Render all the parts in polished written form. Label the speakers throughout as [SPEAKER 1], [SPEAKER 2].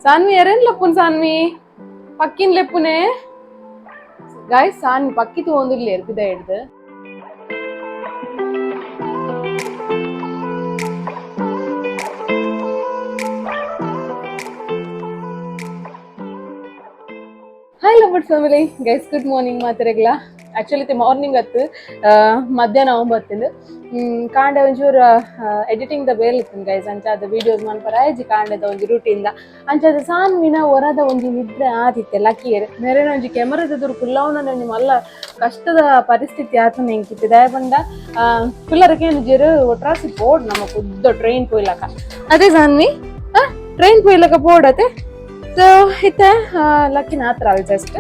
[SPEAKER 1] ಸಾನ್ವಿ ಎರೇನ್ ಲಪ್ಪುನ್ ಸಾನ್ವಿ ಪಕ್ಕಿನ್ ಲೆಪ್ಪುನೆ ಗಾಯ್ಸ್ ಸಾನ್ವಿ ಪಕ್ಕಿ ತೂವೊಂದುಲ್ಲೆರ್ ಪಿದಯಿಡ್ದ್. Hi loved family guys, good morning ಮಾತೆರೆಗ್ಲ. Actually ಇತ್ತೆ ಮಾರ್ನಿಂಗ್ ಅತ್ತು, ಮಧ್ಯಾಹ್ನ ಒಂಬತ್ತಿಂದು. ಕಾಂಡೆ ಒಂಚೂರು ಎಡಿಟಿಂಗ್ ದ ಬೇಲೆ ಇತ್ತು ಗೈಸ್, ಅಂಚಾದ ವಿಡಿಯೋಸ್ ಮನ್ಪರ ಆಯ್ಜಿ. ಕಾಂಡೆದ ಒಂಜಿ ರೂಟೀನ್ ದ ಅಂಚಾದ ಸಾನ್ವಿನ ಹೊರದ ಒಂಜಿ ನಿದ್ರೆ ಆದಿತ್ತೆ. ಲಕ್ಕಿಯರ್ ಮೇರೆನ ಒಂಜಿ ಕ್ಯಾಮರಾದ ಎದುರು ಕುಲ್ಲವನ ಒಂಜಿ ಮಲ್ಲ ಕಷ್ಟದ ಪರಿಸ್ಥಿತಿ ಆತನ ಎಂಕಿತ್ತು. ದಾಯ ಪಂಡ ಕುಲ್ಲರಕ್ಕೆ ಜೆರು ಒಟ್ರಾಸಿ ಬೋರ್ಡ್ ನಮ್ಮ ಉದ್ದ ಟ್ರೈನ್ ಪೋಯ್ಲಕ ಅದೇ ಸಾನ್ವಿ ಟ್ರೈನ್ ಪೋಯ್ಲಕ ಬೋರ್ಡ್. ಸೊ ಇತ್ತೆ ಲಕ್ಕಿನ ಆತ್ರ ಜಸ್ಟ್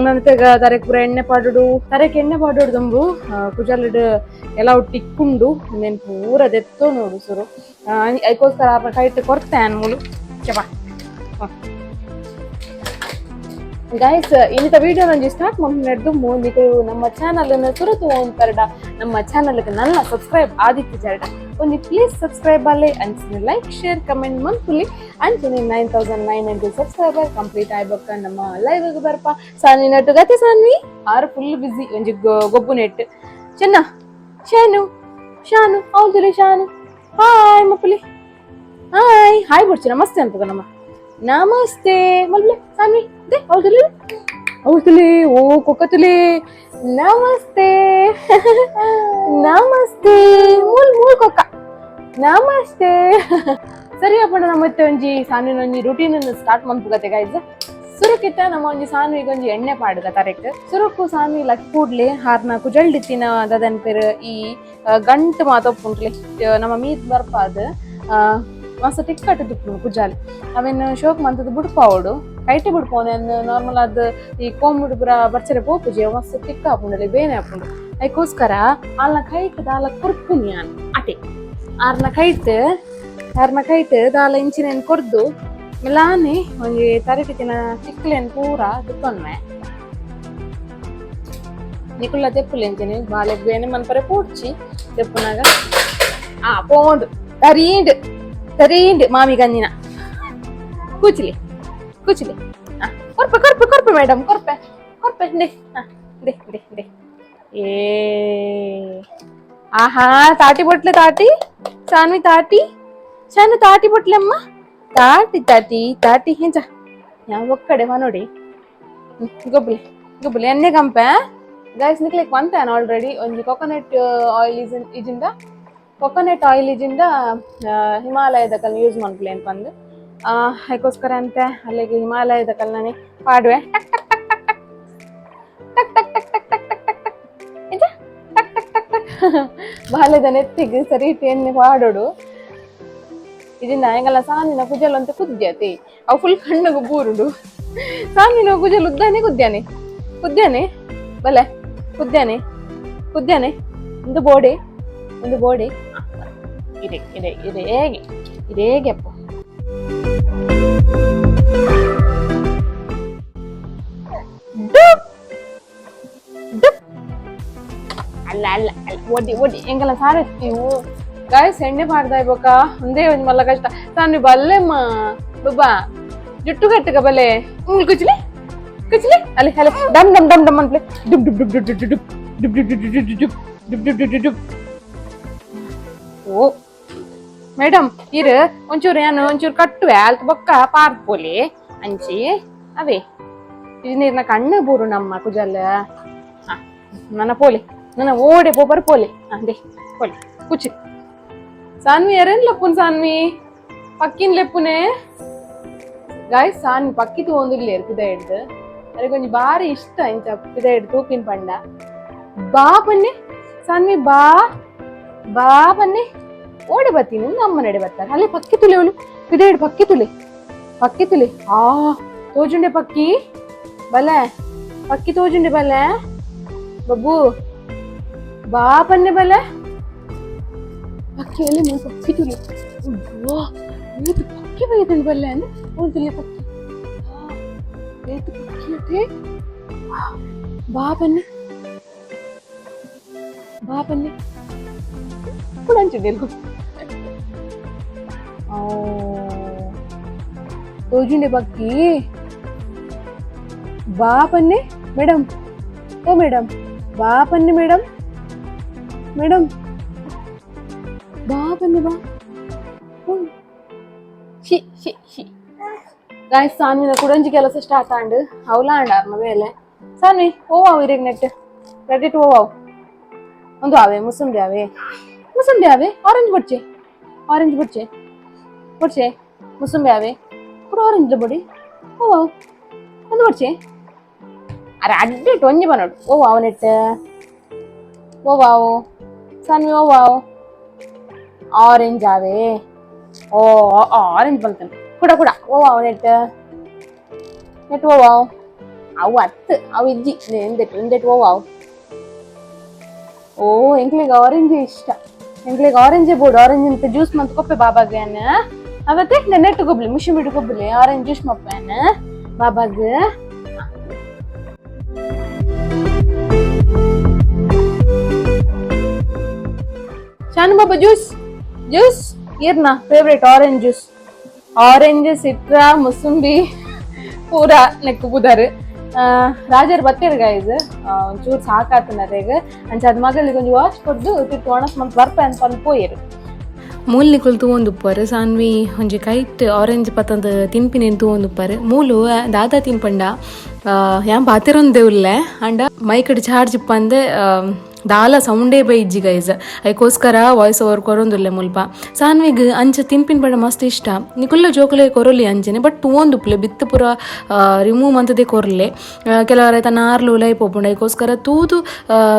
[SPEAKER 1] ನಂತೆ ತರೆಕ್ ಪೂರ ಎಣ್ಣೆ ಪಾಡೋಡು, ತರೆಕ್ ಎಣ್ಣೆ ಪಾಡೋಡು ದುಂಬು ಕುಜಲಡ್ ಎಲ್ಲ ಟಿಕ್ಕುಂಡು ಇಂದೆನ್ ಪೂರ ದೆತ್ತೋ ನೋಡು ಸುರು. ಐಕೋಸ್ಕರ ಆರ್ನ ಕೈಟ್ ಕೊರ್ತೆ ಆನ್ ಮೂಲು ಚಪಾ. ಗೈಸ್, ಇನ್ನಿತ ವಿಡಿಯೋ ಒಂಜಿ ಸ್ಟಾರ್ಟ್ ಮಲ್ಪುನೆಡ್ದು ನಿಕುಲು ನಮ್ಮ ಚಾನಲ್ ಅನ್ನು ಸುರುತು ಪರಡ ನಮ್ಮ ಚಾನಲ್ ನನ್ನ ಸಬ್ಸ್ಕ್ರೈಬ್ ಆದಿತ್ಯ ಜರಡ ಒಂಜಿ ಪ್ಲೀಸ್ ಸಬ್ಸ್ಕ್ರೈಬ್ ಆಲೆ, ಅಂಚನೆ ಲೈಕ್ ಶೇರ್ ಕಮೆಂಟ್ ಮನ್ಪುಲಿ. ಅಂಚನೆ 9990 ಸಬ್ಸ್ಕ್ರೈಬರ್ ಕಂಪ್ಲೀಟ್ ಆಯ್ಬೊಕ್ಕ ನಮ್ಮ ಲೈವ್ ಬರ್ಪ ಸಾನ್ವಿ ನಟ್ಟು ಗತಿ. ಸಾನ್ವಿ ಆರು ಫುಲ್ ಬಿಸಿ ಒಂಜಿ ಗೊಬ್ಬು ನೆಟ್. ಚೆನ್ನ ಶಾನು ಶಾನು ಹೌದುಲಿ ಶಾನು ಹಾಯ್ ಮಪ್ಪುಲಿ ಹಾಯ್ ಹಾಯ್ ಬುಡ್ಚಿ ನಮಸ್ತೆ ಅನ್ಪುಗ ನಮ್ಮ ನಮಸ್ತೆ ಮಲ್ಪುಲೆ ಸಾನ್ವಿ they ಹೌದುಲಿ ಹೌದುಲಿ ಓ ಕೊಕ್ಕತುಲಿ ನಮಸ್ತೆ ನಮಸ್ತೆ ಮೂಲ್ ಮೂಲ್ ಕೊಕ್ಕ ನಮಸ್ತೆ. ಸರಿ ಅಪ್ಪಣ, ನಮ್ಮ ಒಂಜಿ ಸಾನ್ವಿನ ಒಂಜಿ ರುಟೀನ್ ಸ್ಟಾರ್ಟ್ ಮನ್ಪುಗತೆ ಗೈಸ್. ಸುರುಕಿತ್ತ ನಮ್ಮ ಒಂಜಿ ಸಾನ್ವಿಗೆ ಒಂಜಿ ಎಣ್ಣೆ ಪಾಡುಗ ತರೆಕ್. ಸುರುಕು ಸಾನ್ವಿ ಲಕ್ ಕೂಡ್ಲೆ ಹಾರ್ನ ಕುಜಲ್ಡಿತ್ತಿನ ದದನ್ ಪೇರು ಈ ಗಂಟು ಮಾತೊಪ್ಪುಂಟ್ಲೆ ನಮ್ಮ ಮೀತ್ ಬರ್ಪಾದ್ ಮಸ್ತ್ ತಿಕ್ಕಟ್ಟು ತುಪ್ಪುಂಡು ಕುಜಾಲ್. ಅವೆನ್ ಶೋಕ್ ಮಂತದ ಬುಡ್ಪಾವೊಡು, ಕೈಟೆ ಬುಡ್ಪೋನೆ. ನಾರ್ಮಲ್ ಆದ್ ಈ ಕೋಂಬುಡು ಪೂರ ಬರ್ಚರೆ ಪೋಪುಜಿ, ಅವು ಮಸ್ತ್ ತಿಕ್ಕ ಆಪುಂಡಲೆ, ಬೇನೆ ಆಪುಂಡು. ಐಕೋಸ್ಕರ ಆಲ್ನ ಕೈಟ್ ದಾಲ ಕೊರ್ಪುನಿ ಯಾನ್ ಅಟೆ. ಆರ್ನ ಕೈಟ್ ಆರ್ನ ಕೈಟ್ ದಾಲ ಇಂಚಿನೆನ್ ಕೊರ್ದು ಮೆಲಾನೆ ಒಂಜಿ ತರೆಟಿತ್ತಿನ ತಿಕ್ಲೆನ್ ಪೂರ ದೆತ್ತೊನ್ವೆ. ನಿಕುಲ್ಲ ತೆಪ್ಪುಲೆ ಅಂಚನೆ ಬಾಲೆ ಬೇನೆ ಮನ್ಪರೆ ಪೋಡ್ಚಿ ತೆಪ್ಪುನಾಗ. ಆ ಪೋಂಡು ತರೀಂಡ್ ತರೀಂಡ್ ಮಾಮಿ ಗಂಜಿನ ಕೂಚಿಲಿ ಕೂಚಿಲಿ. ಕೊರ್ಪೆ ಕೊರ್ಪೆ ಕೊರ್ಪೆ ಮೇಡಮ್, ಕೊರ್ಪೆ ಕೊರ್ಪೆ ದೆ ದೆ ದೆ ದೆ. ಏ ಆಹಾ, ತಾಟಿ ಬೊಟ್ಲೆ ತಾಟಿ ಸಾನ್ವಿ ತಾಟಿ ಶಾನು ತಾಟಿ ಬೊಟ್ಲೆ ಅಮ್ಮ ತಾಟಿ ತಾಟಿ ತಾಟಿ ಹೆಂಚ ಯಾವ ಒಕ್ಕಡೆ ನೋಡಿ ಗೊಬ್ಬಲಿ ಗೊಬ್ಬಲಿ ಎಣ್ಣೆ ಕಂಪೆ. ಗೈಸ್, ನಿಕ್ಲೆಕ್ ಬಂತಾನ ಆಲ್ರೆಡಿ ಒಂಜಿ ಕೊಕೊನಟ್ ಆಯಿಲ್ ಇಜಿಂದ ಕೊಕೊನಟ್ ಆಯಿಲ್ ಇಜಿಂದ ಹಿಮಾಲಯದ ಕಲ್ ಯೂಸ್ ಮನ್ಪುಲೆ ಪಂದ್. ಅದಕ್ಕೋಸ್ಕರ ಅಂತ ಅಲ್ಲಿಗೆ ಹಿಮಾಲಯದ ಕಲ್ನನೆ ಪಾಡುವೆ. ಟಕ್ ಟಕ್ ಟಕ್ ಟಕ್ ಟಕ್ ಟಕ್ ಟಕ್ ಟಕ್ ಟಕ್ ಟಕ್ ಟಕ್ ಟಕ್ ಎಂಚ ಟಕ್ ಟಕ್ ಟಕ್ ಟಕ್. ಬಾಲೆದ ನೆತ್ತಿಗ್ ಸರಿ ಎಣ್ಣೆ ಪಾಡೋಡು. ಇದನ್ನ ಎಂಗಲ ಸಾನಿನ ಕುಜಲ್ ಅಂತ ಕುದ್ಯತೆ, ಅವು ಫುಲ್ ಕಣ್ಣುಗು ಬೂರುಂಡು. ಸಾನಿನ ಕುಜಲ್ ಉದ್ದಾನೆ ಕುದ್ಯಾನೆ ಕುದ್ಯಾನೆ ಬಲೆ ಕುದ್ಯಾನೆ ಕುದ್ಯಾನೆ. ಒಂದು ಬೋಡೆ ಒಂದು ಬೋಡೆ ಇದೆ ಇದೆ ಇದೆ ಹೇಗೆ ಇದೆ ಹೇಗೆ ಅಪ್ಪ. ಡುಪ್ ಡುಪ್. ಅಲ್ಲ ಅಲ್ಲ ಅಲ್ಲ, ಒಡಿ ಒಡಿ ಎಂಗಲ ಸಾರತ್ತೀವು. ಗಾಯ್ಸ್, ಎಣ್ಣೆ ಪಾಡ್ದ ಇಬೋಕ ಒಂದೇ ಒಂಜಿ ಮಲ್ಲ ಕಷ್ಟ. ಸಾನ್ವಿ ಬಲ್ಲೆಮ್ಮ ಬುಬ್ಬಾ ಜುಟ್ಟು ಕಟ್ಟುಕ ಬಲ್ಲೆ ಉಂಗ್ಲು ಕುಚ್ಲಿ ಕುಚ್ಲಿ ಅಲ್ಲಿ ಅಲ್ಲೇ ಡಮ್ ಡಮ್ ಡಮ್ ಡಮ್ ಅನ್ಪ್ಲೆ ಡುಬ್ ಡುಬ್ ಡುಬ್ ಡುಬ್ ಡುಬ್ ಡುಬ್ ಡುಬ್ ಡುಬ್ ಡುಬ್ ಡುಬ್ ಡುಬ್ ಡುಬ್ ಡುಬ್ ಡುಬ್ ಡುಬ್. ಓ ಮೇಡಮ್, ಇರು ಒಂಚೂರು, ಏನು ಒಂಚೂರು ಕಟ್ಟುವೆ ಅಲ್ತ ಬೊಕ್ಕ ಪಾರ್ಪೋಲಿ ಅಂಚಿ ಅವೇ ಇದು ನೀರ್ನ ಕಣ್ಣು ಬೂರು ನಮ್ಮ ಕುಜಲ್. ಹಾ ನನ್ನ ಪೋಲಿ ನನ್ನ ಓಡೆ ಪೋಪರ್ ಪೋಲಿ. ಹಾ they ಪೋಲಿ ಕುಚಿ. ಸಾನ್ವಿ ಎರೇನ್ ಲಪ್ಪುನ್ ಸಾನ್ವಿ ಪಕ್ಕಿನ್ ಲೆಪ್ಪುನೆ. ಗಾಯ್ಸ್, ಸಾನ್ವಿ ಪಕ್ಕಿ ತೂವೊಂದುಲ್ಲೆರ್ ಪಿದಯಿಡ್ದ್. ಅರೆಗ್ ಒಂಜಿ ಬಾರಿ ಇಷ್ಟ ಇಂಚ ಪಿದಯಿಡ್ ತೂಪಿನ ಪಂಡ. ಬಾ ಪನ್ನೆ ಸಾನ್ವಿ, ಬಾ ಬಾ ಪನ್ನೆ. ಓಡೆ ಬತ್ತೀನಿ ಅಮ್ಮ ನಡೆ ಬರ್ತಾರೆ. ಅಲ್ಲಿ ಪಕ್ಕಿ ತುಲೆ ಅವಳು ಪಿದಯಿಡ್ ಪಕ್ಕಿ ತುಲೆ ಪಕ್ಕಿ ತುಲೆ. ಆ ತೋಜುಂಡೆ ಪಕ್ಕಿ ಬಲೆ ಪಕ್ಕಿ ತೋಜುಂಡೆ ಬಲೆ ಬಬ್ಬು ಬಾ ಪನ್ನೆ ಬಲೆ ಪಕ್ಕಿ ಅಲ್ಲಿ ಮುಲ್ ಪಕ್ಕಿ ತುಲೆ. ವಾ ಏತು ಪಕ್ಕಿ ಬೈತಂಡ್ ಬಲ್ಲೆ ಅಂದ್ ಅವ್ನು ತುಲೆ ಪಕ್ಕಿ ಏತು ಪಕ್ಕಿ ಅತೆ. ಬಾ ಬನ್ನಿ ಬಾ ಬನ್ನಿ ಕೂಡ ಅಂಚಿದ್ದೇನು. ತೋಜುಂಡೆ ಬಕ್ಕಿ ಬಾ ಪನ್ನೆ ಮೇಡಮ್, ಓ ಮೇಡಮ್ ಬಾ ಪನ್ನೆ, ಮೇಡಮ್ ಮೇಡಮ್ ಬಾ ಪನ್ನೆ ಬಾ. She she she. Guys, ಸಾನ್ವಿನ ಕುಡೊಂಜಿ ಕೆಲಸ ಸ್ಟಾರ್ಟ್ ಆಂಡ್. ಅವಲ ಆಂಡ್ ಆರ್ನ ಬೇಲೆ. ಸಾನ್ವಿ, ಓ ಅವು ಇರೆಗ್ net ready to ಅವು ಒಂದು ಆವೆ ಮುಸಂಬಿ ಆವೆ ಮುಸಂಬಿ ಆವೆ. ಆರೆಂಜ್ ಬೊಡ್ಚೆ, ಆರೆಂಜ್ ಬೊಡ್ಚೆ, ಬೊಡ್ಚೆ ಮುಸಂಬಿ ಆವೆ ಕೂಡ. ಆರೆಂಜ್ ಬೊಡಿ ಓ ಅವು ಒಂದು ಬೊಡ್ಚೆ. ಅರೆ ಅಡ್ಡಿಟ್ಟು ಒಂಜಿ ಬನೋಡು. ಓ ಅವು ನೆಟ್ ಓ ವಾವು ಸಾನ್ವಿ ಓ ವಾವು ಆರೆಂಜ್ ಆವೆ. ಓ ಆರೆಂಜ್ ಬಲ್ತನ ಕುಡ ಕುಡ. ಓ ಅವು ನೆಟ್ ನೆಟ್ ಓ ವಾವು ಅವು ಅತ್ತು ಅವು ಇಜ್ಜಿ ಎಂದೆಟ್ ಎಂದೆಟ್ ಓ ವಾವು. ಓ ಎಂಕ್ಲೆಗ್ ಆರೆಂಜ್ ಇಷ್ಟ. ಎಂಕ್ಲೆಗ್ ಆರೆಂಜೇ ಬೋಡು. ಆರೆಂಜ್ ಅಂತ ಜ್ಯೂಸ್ ಮಂತ್ ಕೊಪ್ಪೆ ಬಾಬಾಗೆ. ಅವತ್ತೆ ನೆಟ್ಟು ಗೊಬ್ಲಿ ಮುಷಿ ಬಿಡು ಗೊಬ್ಲಿ ಆರೆಂಜ್ ಜ್ಯೂಸ್ ಮಪ್ಪೇನ ಬಾಬಾಗ್. ಶಾನು ಬಾಬಾ ಜ್ಯೂಸ್ ಜ್ಯೂಸ್ ಇರ್ನ favourite orange juice. Orange Citra ಮುಸುಂಬಿ ಪೂರ ನೆಕ್ಕು ಪುದರ್. ರಾಜರ್ ಬತ್ತೇರು ಗೈಸ್. ಒಂಚೂರು ಸಾಕಾತನರೇಗ ಅಂಚ ಅದ್ ಮಗಳಿಗೆ ಒಂಜಿ ವಾಚ್ ಕೊಡ್ದು ತಿತ್ತು ಒಣಸ್ ಮಂತ್ ಬರ್ಪೆ ಅಂತ ಪಂದ್ ಪೋಯೆರು.
[SPEAKER 2] ಮೂಲು ನಿಕುಲು ತೂವೊಂದುಪ್ಪರು, ಸಾನ್ವಿ ಒಂಜಿ ಕೈಟ್ ಆರೆಂಜ್ ಪತ್ತಂದು ತಿನ್ಪಿನೆನ್ ತೂವೊಂದುಪ್ಪರು. ಮೂಲು ದಾದ ತಿನ್ಪಂಡ ಯಾನ್ ಪಾತೆರೊಂದೇ ಉಲ್ಲೆ, ಆಂಡ ಮೈಕಡ್ ಚಾರ್ಜ್ ಇಪ್ಪಂದೆ ದಾಲ ಸೌಂಡೇ ಬೈಜ್ಜಿ ಗೈಸ್. ಐಕೋಸ್ಕರ ವಾಯ್ಸ್ ಓವರ್ ಕೊರೊಂದುಲ್ಲೆ ಮುಲ್ಪ. ಸಾನ್ವಿಗ್ ಅಂಚ ತಿನ್ಪಿನ ಪಂಡ ಮಸ್ತ್ ಇಷ್ಟ. ನಿಕುಲ್ಲ ಜೋಕುಲೆ ಕೊರೊಲಿ ಅಂಚನೆ, ಬಟ್ ತೂವೊಂದುಪ್ಪುಲೆ. ಬಿತ್ತು ಪೂರ ರಿಮೂವ್ ಮಂತದೇ ಕೊರ್ಲೆ. ಕೆಲವರ ತನ್ನ ನಾರ್ಲು ಉಲೈ ಪೋಪುಂಡು. ಐಕೋಸ್ಕರ ತೂದು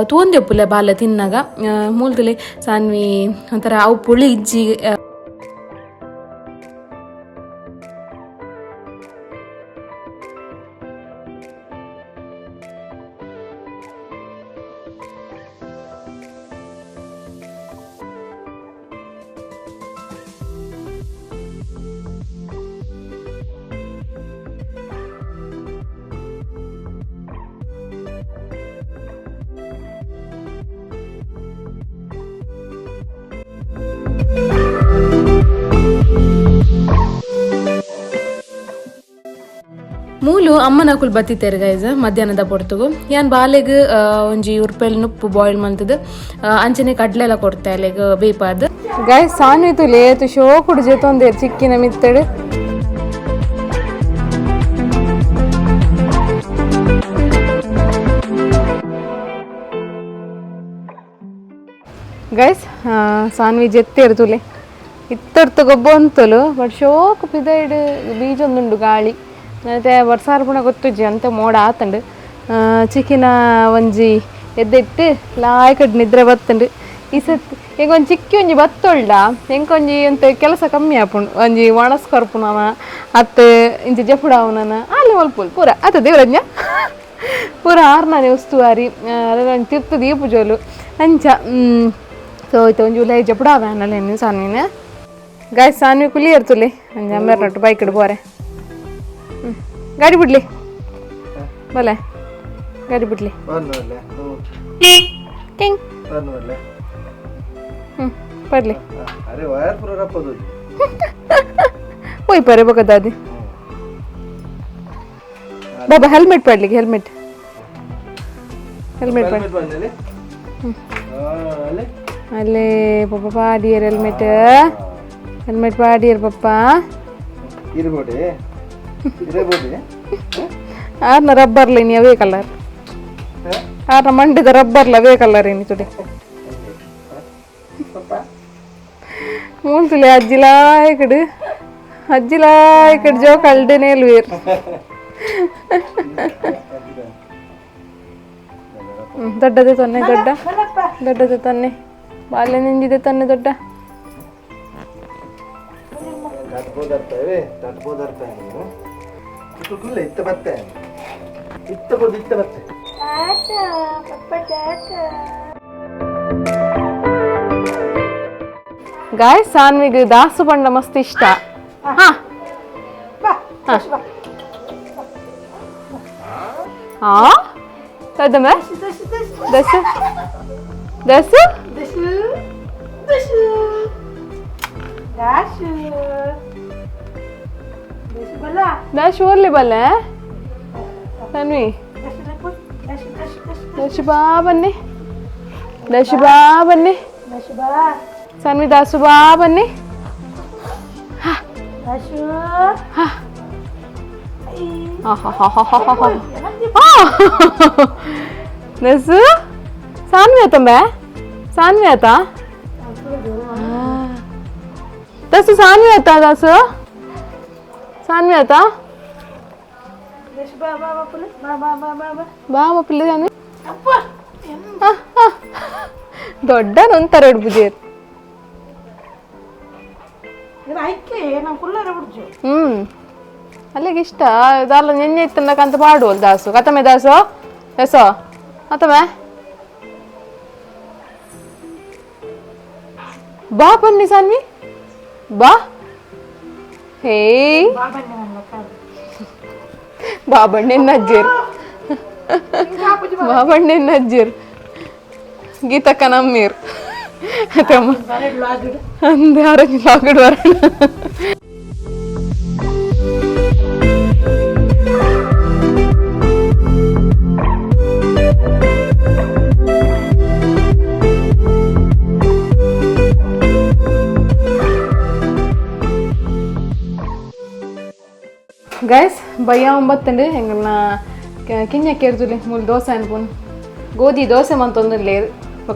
[SPEAKER 2] ತೂವೊಂದೇ ಉಪ್ಪುಲೆ ಬಾಲೆ ತಿನ್ನಾಗ. ಮೂಲ್ತುಲೆ ಸಾನ್ವಿ ಒಂಥರ ಅವು ಪುಳಿ ಇಜ್ಜಿ. ಮೂಲು ಅಮ್ಮನಕುಲು ಬತ್ತಿತ್ತೇರು ಗೈಸ್ ಮಧ್ಯಾಹ್ನದ ಪೊರ್ತುಗು. ಯಾನ್ ಬಾಲೆಗ್ ಒಂಜಿ ಉರ್ಪೆಲ್ ನುಪ್ಪು ಬಾಯ್ಲ್ ಮಂತುದು ಅಂಚನೆ ಕಡ್ಲೆಲ ಕೊಡ್ತೆ ಅಲೆಗ್ ಬೇಪಾದ್.
[SPEAKER 1] ಗೈಸ್, ಸಾನ್ವಿ ತುಲೆ ಏತು ಶೋಕುಡು ಜೆತೊಂದೇರು ಚಿಕ್ಕಿನ ಮಿತ್ತಡು. ಗೈಸ್, ಸಾನ್ವಿ ಜೆತ್ತೇರು ತುಲೆ. ಇತ್ತರ್ತು ಗೊಬ್ಬ ಅಂತಲು, ಬಟ್ ಶೋಕು ಪಿದೈಡ್ ಬೀಜೊಂದುಂಡು ಗಾಳಿ. ಮತ್ತೆ ಬರ್ಸಾರ ಪುಣ ಗೊತ್ತುಜ್ಜಿ ಅಂತ ಮೋಡ ಆತಂಡು. ಚಿಕ್ಕಿನ ಒಂಜಿ ಎದ್ದೆಟ್ಟು ಲಾಯ್ಕಡ್ ನಿದ್ರೆ ಬತ್ತಂಡು. ಈ ಸತ್ ಎಂಕ್ ಒಂಜಿ ಚಿಕ್ಕಿ ಒಂಜಿ ಬತ್ತೊಳ್ಡ ಎಂಕೊಂಜಿ ಎಂತ ಕೆಲಸ ಕಮ್ಮಿ ಆಪುಂಡು. ಒಂಜಿ ಒಣಸ್ ಕೊರ್ಪುನವ ಅತ್ತೆ ಇಂಚ ಜಪುಡಾವನನ ಅಲ್ಲಿ ಮಲ್ಪುಲ್ ಪೂರ ಅತ್ತ ದೇವರಜ್ಞ ಪೂರ ಆರ್ನಾನೆ ಉಸ್ತುವಾರಿ ಒಂಜಿ ತಿರ್ತು ದೀಪುಜೋಲು ಅಂಚ. ಸೊ ಇತ್ತೆ ಒಂಜಿ ಉಲೈ ಜಪುಡಾವೆ ಅನ್ನಲೇನು ಸಾನ್ವಿನ. ಗಾಯ್, ಸಾನ್ವಿ ಕುಲಿ ಇರ್ತುಲಿ ಅಂಜ ಅಮ್ಮೇರ್ ನಟ್ಟು ಬೈಕ್ ಬೋರೆ. ಗಾಡಿ ಬಿಡ್ಲಿ ಬಲೆ, ಗಾಡಿ ಬಿಡ್ಲಿ. ಟಿಂಗ್. ಪಡ್ಲಿ.
[SPEAKER 3] ಅರೆ ವೈರ್ ಪೂರ ರಪ್ಪದು.
[SPEAKER 1] ಪೋಯ್ ಪರೆ ಬೊಕ ದಾದಿ ಬಾಬಾ ಹೆಲ್ಮೆಟ್ ಪಡ್ಲಿಕ್ಕೆ, ಹೆಲ್ಮೆಟ್ ಹೆಲ್ಮೆಟ್ ಪಡ್.
[SPEAKER 3] ಹೆಲ್ಮೆಟ್ ಬಂದಲ್ಲಿ ಅಲ್ಲಿ.
[SPEAKER 1] ಅಲ್ಲೇ ಪಾಪ ಪಾಡಿಯರ್ ಹೆಲ್ಮೆಟ್, ಹೆಲ್ಮೆಟ್ ಪಾಡಿಯರ್ ಪಪ್ಪ.
[SPEAKER 3] ಇರ್ಬೋಡಿ ಇರಬೋಡಿ.
[SPEAKER 1] ಆರ್ನ ರಬ್ಬರ್ಲ ಇನಿ ಅವೇ ಕಲರ್. ಆರ್ನ ಮಂಡಿದ ರಬ್ಬರ್ಲ ಅವೇ ಕಲರ್ ಇನಿ ತುಡೆ. ಮೂಲ್ತುಲೆ ಅಜ್ಜಿಲಾಯಕಡು ಅಜ್ಜಿಲಾಯಕಡು ಜೋ ಕಲ್ಡೆನೇ ವೇರ್. ದೊಡ್ಡದೇ ತೊನ್ನೆ, ದೊಡ್ಡ ದೊಡ್ಡದೇ ತೊನ್ನೆ, ಬಾಲ್ಯ ನಿಂಜಿದೆ ತೊನ್ನೆ ದೊಡ್ಡ.
[SPEAKER 3] ತಟ್ಬೋದರ್ಪೇವೆ ತಟ್ಬೋದರ್ಪೆ ಕುಲ್ಲ ಇತ್ತ ಬತ್ತೆ ಇತ್ತ ಬೋದು ಇತ್ತ ಬತ್ತೆ.
[SPEAKER 1] ಗಾಯ್, ಸಾನ್ವಿಗ್ ದಾಸು ಬಣ್ಣ ಮಸ್ತ್ ಇಷ್ಟ. ಹಾ ಹಾ ದಮ್ಮ ದಸು ದಸು Dash ಓರ್ಲಿ ಬಲ್ಲೆ ತನ್ವಿ. ದಾಶು ಬಾ ಬನ್ನಿ, ದಾಶು ಬಾ ಬನ್ನಿ, ಸನ್ವಿ ದಾಸು ಬಾ ಬನ್ನಿ. ದಾಸು ಸಾನ್ವಿ ಆತಂಬೆ, ಸಾನ್ವಿ ಆತ ದಾಸು, ಸಾನ್ವಿ ಆತ ದಾಸು, ಸಾನ್ವಿ ಆತ ಬಾ ಮಪ್ಪಿಲ್ಲ ಸಾನ್ವಿ. ದೊಡ್ಡ ನೊಂತಾರೆ ಪೂಜೆ. ಹ್ಮ್ ಅಲ್ಲಿಗೆ ಇಷ್ಟ ದಾಲ ನೆನ್ನೆ ಇತ್ತಂತ ಪಾಡುವಲ್ ದಾಸು. ಕತಮೆ ದಾಸು, ಎಸೋ ಅತಮೆ ಬಾ ಬನ್ನಿ ಸಾನ್ವಿ ಬಾ. ಹೇ ಬಾಬಣ್ಣೆ ಅಜ್ಜಿರ್, ಬಾಬಣ್ಣೆ ಅಜ್ಜಿರ್, ಗೀತಕ್ಕ ನಮ್ಮೀರ್ ಅಂದೆ ಆರೋಗ್ಯ ಲಾಗಡ್ ಬರೋಣ. ಗೈಸ್ ಬಯ್ಯ ಒಂಬತ್ತಂಡು ಎಂಗಲ್ನ ಕಿಂಜ ಕೇರ್ಜುಲಿ ಮೂಲು ದೋಸೆ ಅನ್ಪುನ್ ಗೋಧಿ ದೋಸೆ ಮಂತೊಂದು ಲೇರು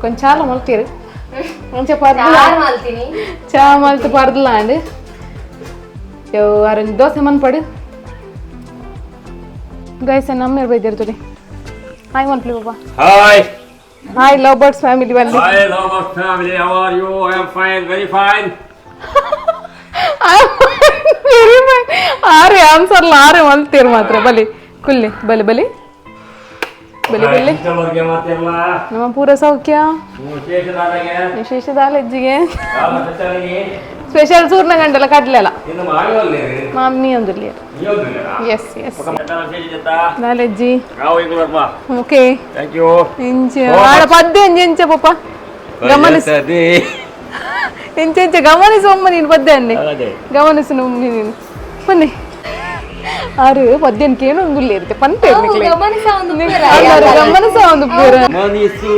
[SPEAKER 1] ಕೊಂಚ ಚಾಲ ಮಲ್ತೀರು ಅಂಚ ಪರ್ದಲ ಚಾ ಮಲ್ತು ಪರ್ದಲ ಅಂಡ್ ಯೋ ಅರಂಜ್ ದೋಸೆ ಮನ್ಪಡು. ಗೈಸ್ ನಮ್ಮೇರು ಬೈದಿರ್ತದೆ. ಹಾಯ್ ಮನ್ಪ್ಲಿ ಪಾಪ.
[SPEAKER 4] Hi.
[SPEAKER 1] Hi love birds family ಬನ್ನಿ.
[SPEAKER 4] Hi, Lovers family. How are you? I am fine, very fine.
[SPEAKER 1] Very fine. ಆರೆ ಆನ್ಸರ್ಲ ಆರೆ ಮಲ್ತೀರು ಮಾತ್ರ. ಬಲಿ ಕುಲ್ಲಿ ಬಲಿ ಬಲಿ ಬಲಿ ಬಲಿ.
[SPEAKER 4] ಇಂಥವ್ರಿಗೆ ಮಾತೆಲ್ಲ
[SPEAKER 1] ನಮ್ಮ ಪೂರ ಸೌಖ್ಯ.
[SPEAKER 4] ವಿಶೇಷದಾದಾಗೆ
[SPEAKER 1] ವಿಶೇಷ ದಾಲೆಜ್ಜಿಗೆ
[SPEAKER 4] ಯಾವ ಸ್ಪೆಷಲ್?
[SPEAKER 1] ಸ್ಪೆಷಲ್ ಸೂರ್ನ ಗಂಟೆಲ್ಲ ಕಡ್ಲೆಲ್ಲ.
[SPEAKER 4] ಇನ್ನು ಮಾಮಿ
[SPEAKER 1] ಮಾಮಿ ಒಂದುಲ್ಲಿ. ಎಸ್ ಎಸ್ ದಾಲೆಜ್ಜಿ. Okay.
[SPEAKER 4] Thank you.
[SPEAKER 1] ಇಂಚ ಆಡ ಪದ್ಯ ಅಂಜಿ ಎಂಚ ಪಾಪ ಗಮನಿಸ ಎಂಚ ಎಂಚ ಗಮನಿಸು ಒಮ್ಮ ನೀನು ಪದ್ಯ ಅನ್ನೆ ಗಮನಿಸು ಒಮ್ಮೆ ನೀನು ಬನ್ನಿ. ಆರು ಪದ್ಯನ ಕೇಳು ಒಂದುಲ್ಲಿ ಇರುತ್ತೆ ಪಂತೆ ಗಮನಿಸ ಒಂದು ಪೂರ.
[SPEAKER 4] ಮನಿಸು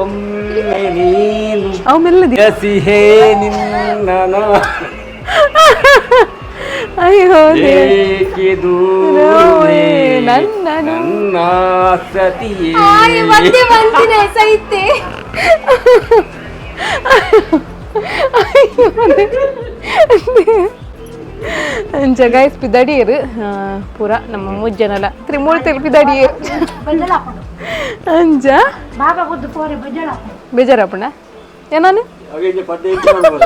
[SPEAKER 4] ಒಮ್ಮೆ ನೀನು
[SPEAKER 1] ಅವು ಮೆಲ್ಲದಿ
[SPEAKER 4] ಬಯಸಿಹೇ ನಿನ್ನ
[SPEAKER 1] ಅಯ್ಯೋ
[SPEAKER 4] ಏಕೆ ದೂರೆ
[SPEAKER 1] ನನ್ನನು.
[SPEAKER 4] ನನ್ನ ಸತಿಯೇ.
[SPEAKER 2] ಸೈತೆ.
[SPEAKER 1] ಅಂಚ ಗೈಸ್ ಪಿದಡಿಯರು ಪೂರ ನಮ್ಮ ಮುಜ್ಜನಲ ತ್ರಿಮೂರ್ತಿ ಪಿದಡಿಯರು ಅಂಚ ಬೇಜಾರಪ್ಪಣ ಏನಾನು
[SPEAKER 4] ಹಾಗೆ ಪದ್ಯ ಇತ್ತು ಮಾಡ್ಬೋದು.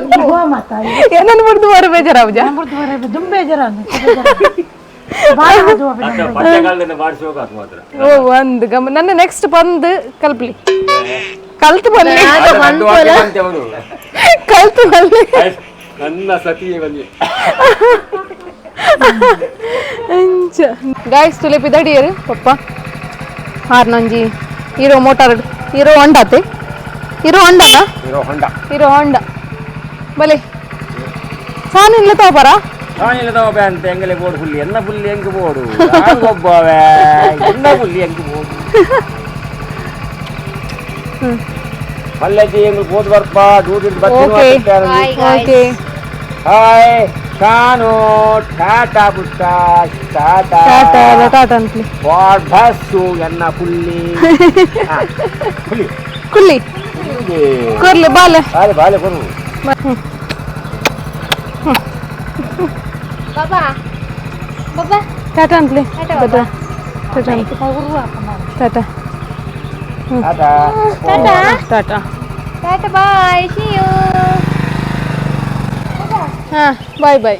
[SPEAKER 1] ಏನನ್ನು ಮುಡ್ದು ಬರ ಬೇಜಾರಾವುಜ.
[SPEAKER 4] ಅತ್ತ ಪದ್ಯಕಾಲದಿಂದ ಬಾರಿಸುವಾಗ ಅದು ಮಾತ್ರ.
[SPEAKER 1] ಓ ಒಂದು ಗಮ ನನ್ನ ನೆಕ್ಸ್ಟ್ ಬಂದು ಕಲ್ಪ್ಲಿ ಕಲ್ತು ಬನ್ನಿ.
[SPEAKER 4] ಅದು ವಾಕ್ಯ ಬಂತೆ ಅವನು.
[SPEAKER 1] ಕಲ್ತು ಬನ್ನಿ.
[SPEAKER 4] ನನ್ನ ಸತಿಯೇ ಬನ್ನಿ.
[SPEAKER 1] ಅಂಚ ಗಾಯ್ಸ್ ತುಲೆ ಪಿದಡಿಯರು ಪಪ್ಪ ಆರ್ನೊಂಜಿ hero motor hero ಹೊಂಡಾತೆ hero ಹೊಂಡನ
[SPEAKER 4] hero ಹೊಂಡ.
[SPEAKER 1] ಹೀರೋ ಹೊಂಡ ಬಲೆ ಸಾನು ಇಲ್ಲ ತಗೋಬಾರ.
[SPEAKER 4] ನಾನಿಲ್ಲ ತಗೋಬೆ ಅಂತ ಎಂಗಲೆ ಬೋರ್ಡು ಹುಲ್ಲಿ ಎನ್ನ ಪುಲ್ಲಿ ಎಂಗ್ ಬೋರ್ಡು ಒಬ್ಬವೇ ಎನ್ನ ಪುಲ್ಲಿ ಎಂಗ್ ಬೋರ್ಡು ಪಲ್ಲೆಜ್ಜಿ ಎಂಗ್ ಬೋದ್ ಬರ್ಪ ದೂರಿಂದ
[SPEAKER 1] okay. Okay.
[SPEAKER 4] Hi Shanu Tata ಪುಟ್ಟ ಟಾಟಾ.
[SPEAKER 1] ಟಾಟಾ ಟಾಟಾ ಅಂತಲಿ.
[SPEAKER 4] ಬಾಡ್ ಬಸ್ಸು ಎನ್ನ ಪುಲ್ಲಿ ಹಾ, ಪುಲ್ಲಿ.
[SPEAKER 1] ಕುಲ್ಲಿ.
[SPEAKER 4] ಪುಲ್ಲಿ.
[SPEAKER 1] ಕೊರ್ಲೆ ಬಾಲೆ.
[SPEAKER 4] ಬಾಲೆ ಬಾಲೆ ಕೊರು.
[SPEAKER 2] ಬಾಬಾ ಬಾಬಾ.
[SPEAKER 1] ಟಾಟಾ ಅಂತಲಿ tata tata tata.
[SPEAKER 4] Tata.
[SPEAKER 1] Tata.
[SPEAKER 2] Tata bye, see you.
[SPEAKER 1] ಹಾಂ bye bye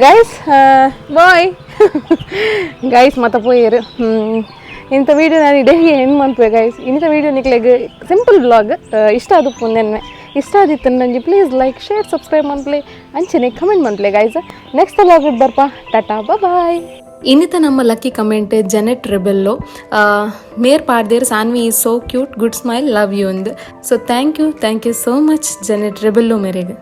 [SPEAKER 1] guys, bye guys. ಮತ್ತ ಪೋಯೇರು ಇಂಥ ವೀಡಿಯೋ ನಾನು ಇಡೇ ಏನು ಮನ್ಪುವೆ ಗೈಸ್. ಇಂಥ ವೀಡಿಯೋ ನಿಕ್ಲೆಗ್ ಸಿಂಪಲ್ ವ್ಲಾಗ್ ಇಷ್ಟ ಆದಪ್ಪು ನೆನ್ನೆ ಇಷ್ಟ ಆದಿತ್ತು ನನಗೆ please like share subscribe ಮನ್ಪ್ಲೆ ಅಂಚನೆ ಕಮೆಂಟ್ ಮನ್ಪ್ಲೆ guys. Next vlog ಬರ್ಪಾ. Tata bye.
[SPEAKER 2] ಇನ್ನಿತ ನಮ್ಮ ಲಕ್ಕಿ ಕಮೆಂಟ್ ಜೆನೆಟ್ ರೆಬೆಲ್ಲೋ ಮೇರ್ ಪಾಡ್ದೇರ್ Saanvi is so cute, good smile, love you ಅಂದ್. So thank you, thank you so much Janet Rebello ಮೇರೆಗೆ.